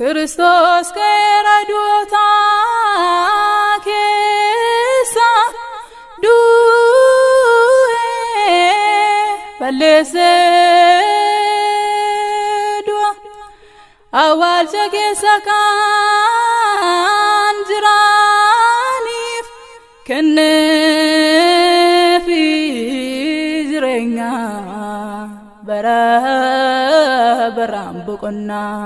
Kiristoos ka'eera du'oota keessa du'e balleessee du'a awwaalcha keessa kan jiraniif kenneefi jireenya bara baraan boqonnaa.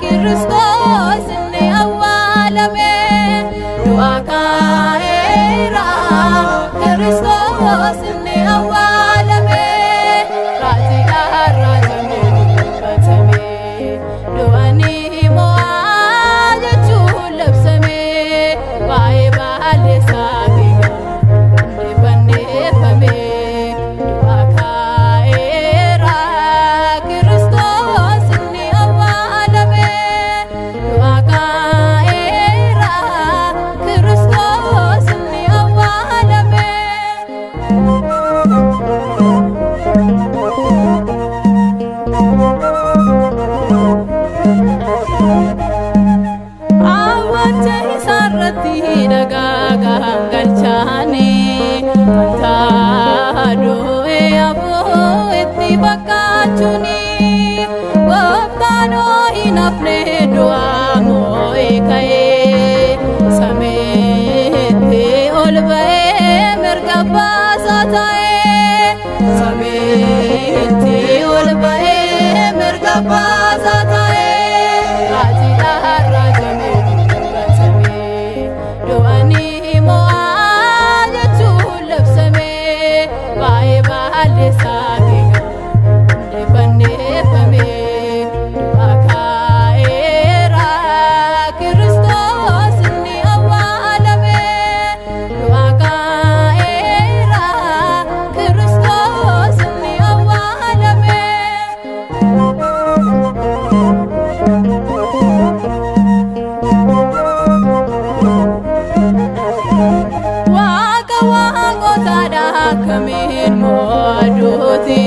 Kiristoos inni awwaalame du'a ka'eera. Kiristoos inni awwaalame raajiidhaan raajamee dubbatame du'anii mo'aa jechuun labsame waa'ee balleessaa keenya inni fanneeffame du'a ka'eera. Kiristoos inni awwaalame du'a ka'eera. Kiristoos inni awwaalame. Awwaalcha isaarratti dhagaa galchaani wanta du'e hafuu itti fakkaachuuni gooftaan hin hafne du'aa moo'ee ka'ee samiitti ol ba'ee mirga baasaa ta'ee samiitti ol ba'ee mirga baasaa ta'ee raajiidhaan raajamee dubbatame du'anii mo'aa jechuun labsame waa'ee balleessaa keenya inni fanneeffame du'a ka'eera. Kiristoos inni awwaalame du'a ka'eera. Kiristoos inni awwaalame. Waaqa waaqotaadha akkamiin mo'aduuti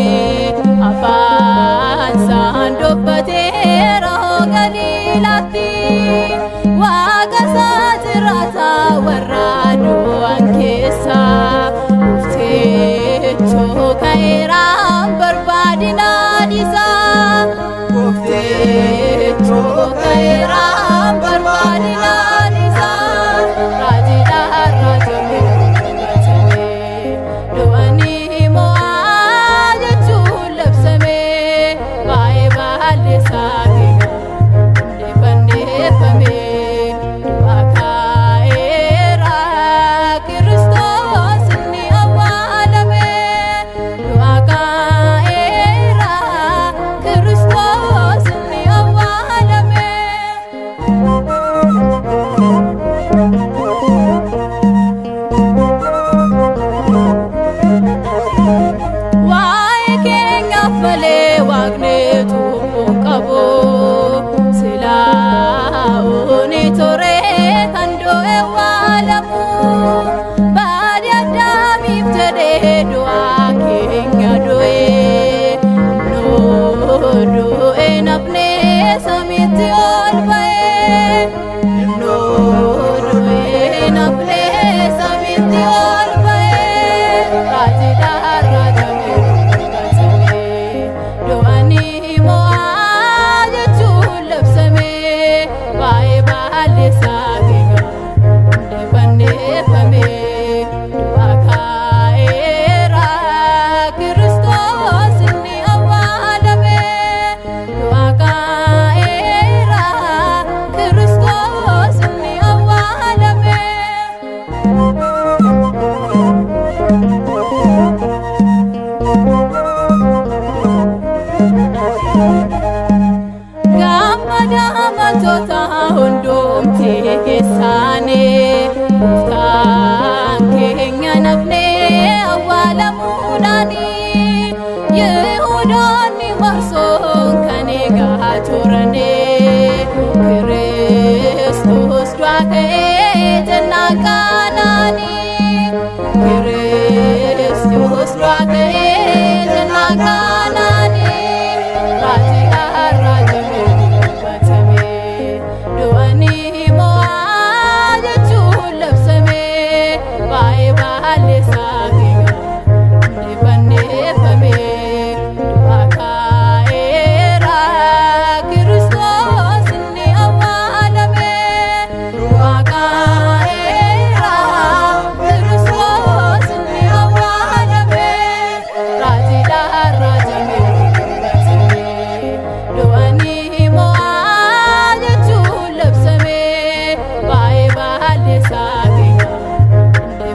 afaan isaan dubbateera Galiilaatti waaqa isaa jiraata warra du'an keessa Gooftichoo ka'eeraan barbaadinaa dhiisa Gooftichoo ka'eeraan barbaadinaa dhiisa raajiidhaan raajamee dubbatame du'anii mo'aa jechuun labsame waa'ee balleessaa keenya inni fanneeffame du'a ka'eera. Kiristoos inni awwaalame du'a ka'eera. Kiristoos inni awwaalame. Waa'ee keenyaaf malee waaqni cubbuu hin qabu silaa uni ture kan du'e waalamu baadii addaamiif jedhee du'aa keenya du'e nu du'e nafne samiitti ol ba'e nu du'e nafne samiitti ol ba'e raajiidhaan raajamee dubbatame du'anii mo'aa jechuun labsame waa'ee balleessaa keenya inni fanneeffame du'a ka'eera. Kiristoos inni awwaalame du'a ka'eera. Beektota hundumti keessaanii gooftaan keenya nafnee awwaalamuudhaanii Yihudoonni marsoon kan eegaa turanii Kiristoos du'aa ka'ee jennaan qaananii Kiristoos du'aa ka'ee jennaan qaananii Raajii raajamee dubbatamee du'anii mo'aa jechuun labsamee baay'ee baalleessaa keenya fanneeffamee du'aa ka'eera Kiristoos inni awwaalame du'aa ka'eera Kiristoos inni awwaalame raajiidhaan raajamee dubbatamee du'anii mo'aa jechuun labsamee baay'ee baalleessaa keenya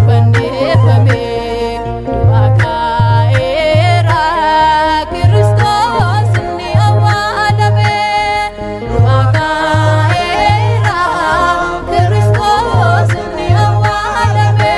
fanneeffamee du'aa ka'eera Kiristoos inni awwaalame du'aa ka'eera Kiristoos inni awwaalame.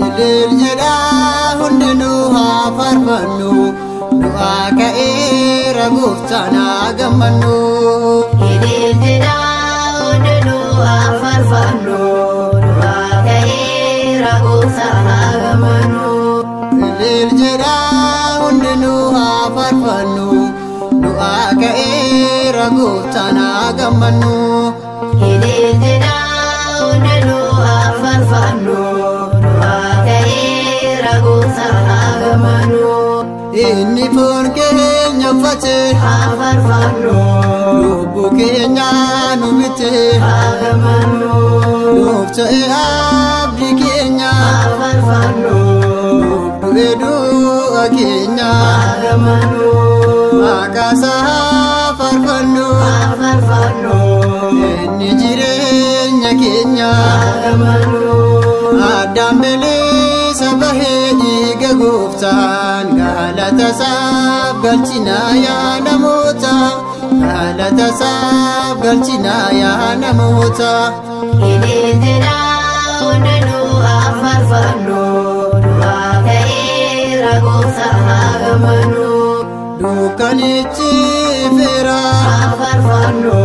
Ilil jedhaa hundinuu haa faarfannu du'aa ka'eera gooftaan haa gammannu. Ilil jedhaa hundinuu haa faarfannu du'aa ka'eera gooftaan haa gammannu. Ilil jedhaa hundinuu haa faarfannu du'aa ka'eera gooftaan haa gammannu. Ilil jedhaa hundinuu haa faarfannu du'aa ka'eera gooftaan haa gammannu. Inni foon keenya uffate Haa faarfannu lubbuu keenya nu bite haa gammannu. Nuuf ta'e abdii keenya Haa faarfannu nuuf du'e du'a keenya haa gammannu. Maqaa isaa haa faarfannu Haa faarfannu inni jireenya keenya haa gammannu. Addaan bilisa bahee dhiiga gooftaan galata isaaf galchinaa yaa namoota galata isaaf galchinaa yaa namoota. Ilil jedhaa hundinuu haa faarfannu du'aa ka'eera gooftaan haa gammannu. Dukkanichi feera Haa faarfannu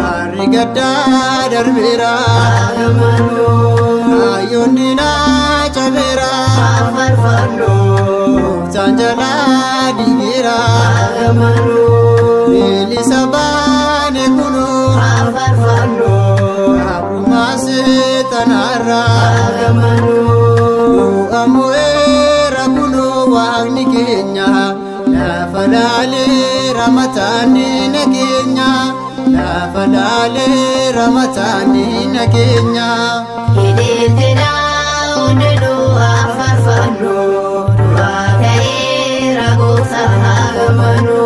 harri gaddaa darbeera haa gammannu. Kaayyoon diinaa cabeera Haa faarfannu gooftaan jalaa diigeera haa gammannu. Bilisa baane kunoo Haa faarfannu gabrummaa seexanaarraa haa gammannu. Du'a mo'eera kunoo waaqni keenya lafa laaleera mataan diina keenya lafa laaleera mataan diina keenya. Ilil jedhaa hundinuu haa faarfannu du'aa ka'eera gooftaan haa gammannu.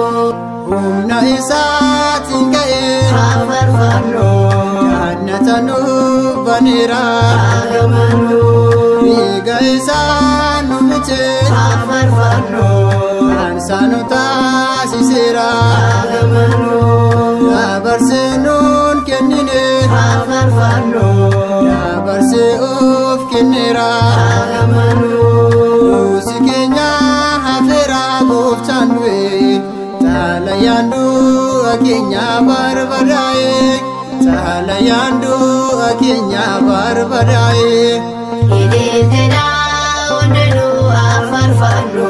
Humna isaatiin ka'ee Haa faarfannu jannata nuuf baneera haa gammannu. Dhiiga isaa nu bite Haa faarfannu ansaa nu taasiseera haa gammannu. Dabarsee nuun kennine Haa faarfannu dabarsee of kenneera haa gammannu. Duusi keenya hafeera gooftaan du'e xalayaan du'a keenya barbadaa'e xalayaan du'a keenya barbadaa'e. Ilil jedhaa hundinuu haa faarfannu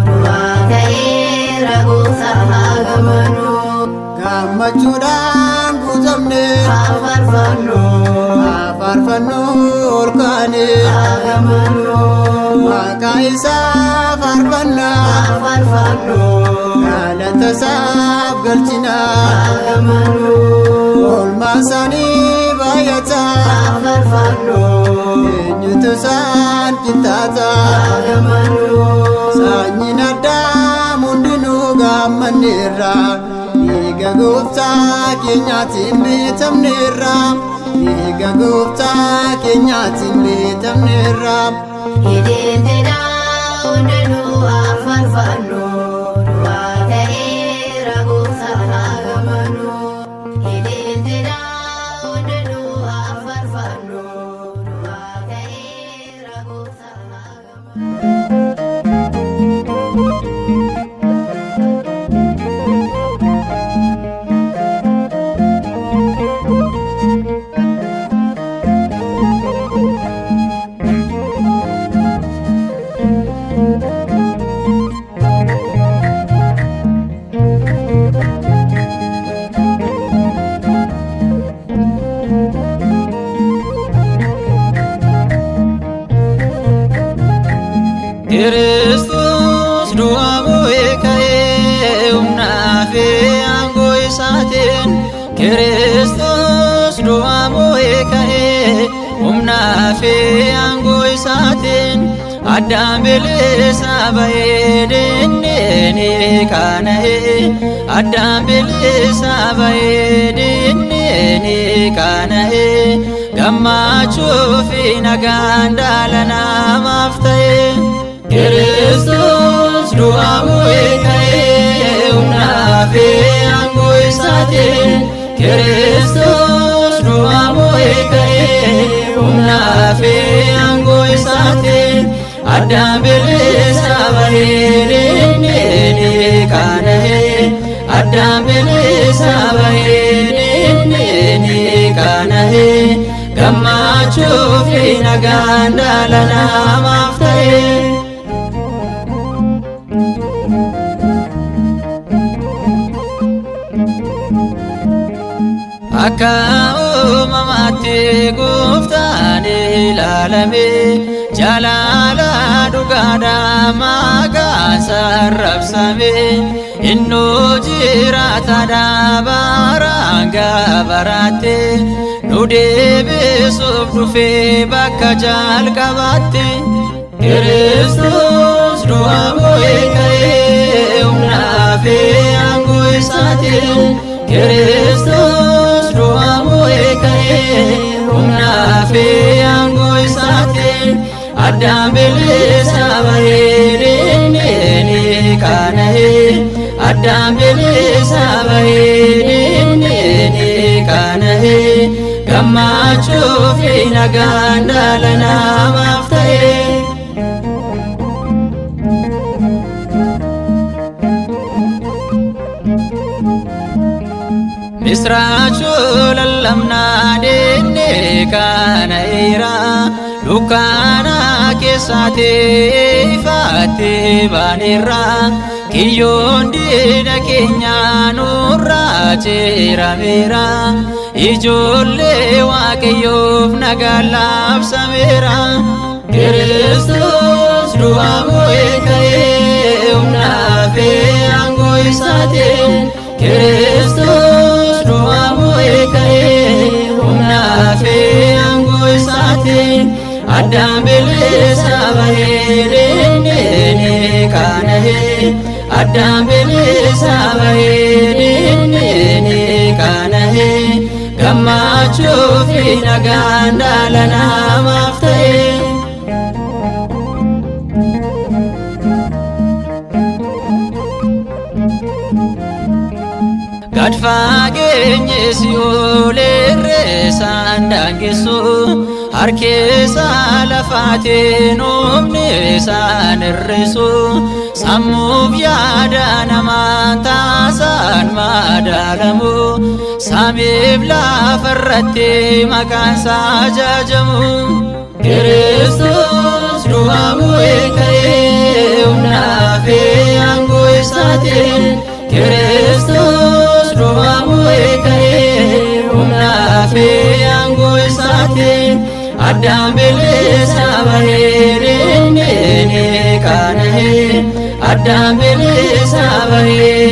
du'aa ka'eera gooftaan haa gammannu. Gammachuudhaan guutamne Haa faarfannu. Haa faarfannu ol kaane Haa gammannu. Maqaa isaa faarfannaa Haa faarfannu. Galata isaaf galchinaa Haa gammannu. Oolmaa isaanii baay'ataa Haa faarfannu. Eenyutu isaan qixxaataa Haa gammannu. Sanyiin Addaam hundinuu gammanneerra dhiiga gooftaa keenyaatiin bitamneerra dhiiga gooftaa keenyaatiin bitamneerra. Ililchina hundinuu haa faarfannu. Du'aa ka'eera gooftaan haa gammannu. Ililchina hundinuu haa faarfannu. Du'aa ka'eera gooftaan haa gammannu. Kiristoos du'a bu'ee ka'ee humnaa fi aangoo isaatiin. Kiristoos du'a bu'ee ka'ee humnaa fi aangoo isaatiin. Addaan bilisa ba'ee dinneen qaana'ee. Addaan bilisa ba'ee dinneen qaana'ee. Gammachuu fi nagaan dhala namaaf ta'e. Kiristoos du'a bu'ee ka'ee humnaa fi aangoo isaatiin. Kiristoos du'a bu'ee ka'ee humnaa fi aangoo isaatiin. Addaan bilisa ba'ee dinneen qaana'ee. Addaan bilisa ba'ee dinneen qaana'ee. Gammachuu fi nagaan dhala namaaf ta'e. Akka uumamaatti gooftaan ilaalame jaalala dhugaadhaan maqaan sarrabsame innoo jiraataadha baraan gabaraatti nu deebisuuf dhufee bakka jalqabaatti. Kiristoos du'a bu'ee ka'ee humnaa fi aangoo isaatiin. Kiristoos du'a bu'ee ka'ee humnaa fi aangoo isaatiin. Addaan bilisa ba'ee dinneen qaana'ee. Addaan bilisa ba'ee dinneen qaana'ee. Gammachuu fi nagaan dhala namaaf ta'e. Misraachuu lallabnaa dinnee qaana'eera dukkaana keessaatti ifaatti baaneerra kiyyoon diina keenyaa nurraa cirameera ijoollee Waaqayyoof nagaan labsameera. Kiristoos du'a bu'ee ka'ee humnaa fi aangoo isaatiin. Kiristoos du'a bu'ee ka'ee humnaa fi aangoo isaatiin. Addaan bilisa ba'ee dinneen qaana'ee. Addaan bilisa ba'ee dinneen qaana'ee. Gammachuu fi nagaan dhala namaaf ta'e. Gad fageenye si'ool irreessaan daangessu harkeessa lafaatiin humni isaan hir'isu sammuuf yaada namaan taasaan madaalamu samiif lafarratti maqaan isaa jajamu. Kiristoos du'a bu'ee ka'ee humnaa fi aangoo isaatiin. Kiristoos du'a Addaan bilisa bahee inni qaana'ee addaan bilisa bahee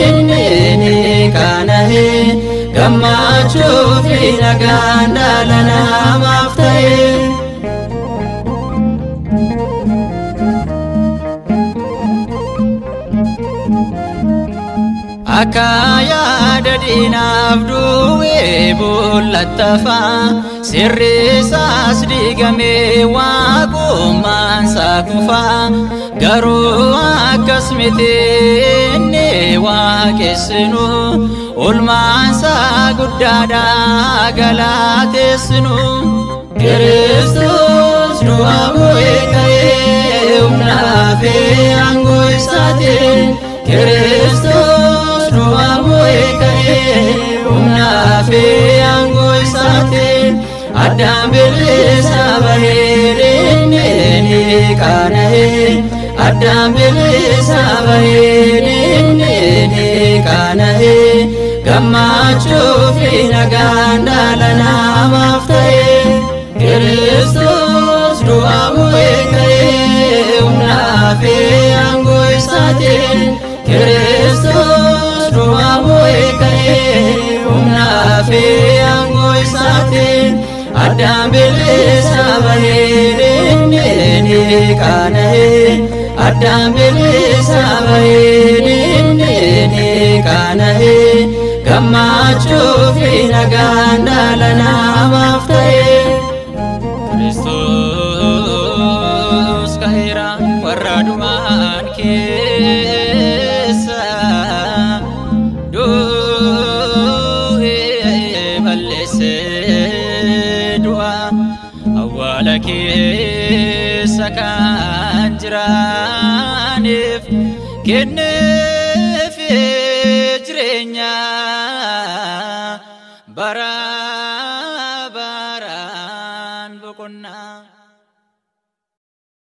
inni qaana'ee gammachuu fi nagaan dhala namaaf ta'e. Akka yaada diinaaf du'ee boollattafaa sirri isaas diigamee waaqummaan isaa kufaa garuu akkas miti inni waaqessinu olmaan isaa guddaadha galateessinu. Kiristoos du'a bu'ee ka'ee humnaa fi aangoo isaatiin Kiristoos du'a bu'ee ka'ee humnaa fi aangoo isaatiin addaan bilisa bahee inni qaana'ee addaan bilisa bahee inni qaana'ee gammachuu fi nagaan dhala namaaf ta'e. Kiristoos du'a bu'ee ka'ee humnaa fi aangoo isaatiin Kiristoos du'a bu'ee ka'ee humnaa fi aangoo isaatiin addaan bilisa bahee inni qaana'ee addaan bilisa bahee inni qaana'ee gammachuu fi nagaan dhala namaaf ta'e. Kiristoos ka'eera warra du'an keessa du'ee balleessee du'a awwaala keessa kan jiraniif kenneef jireenya bara.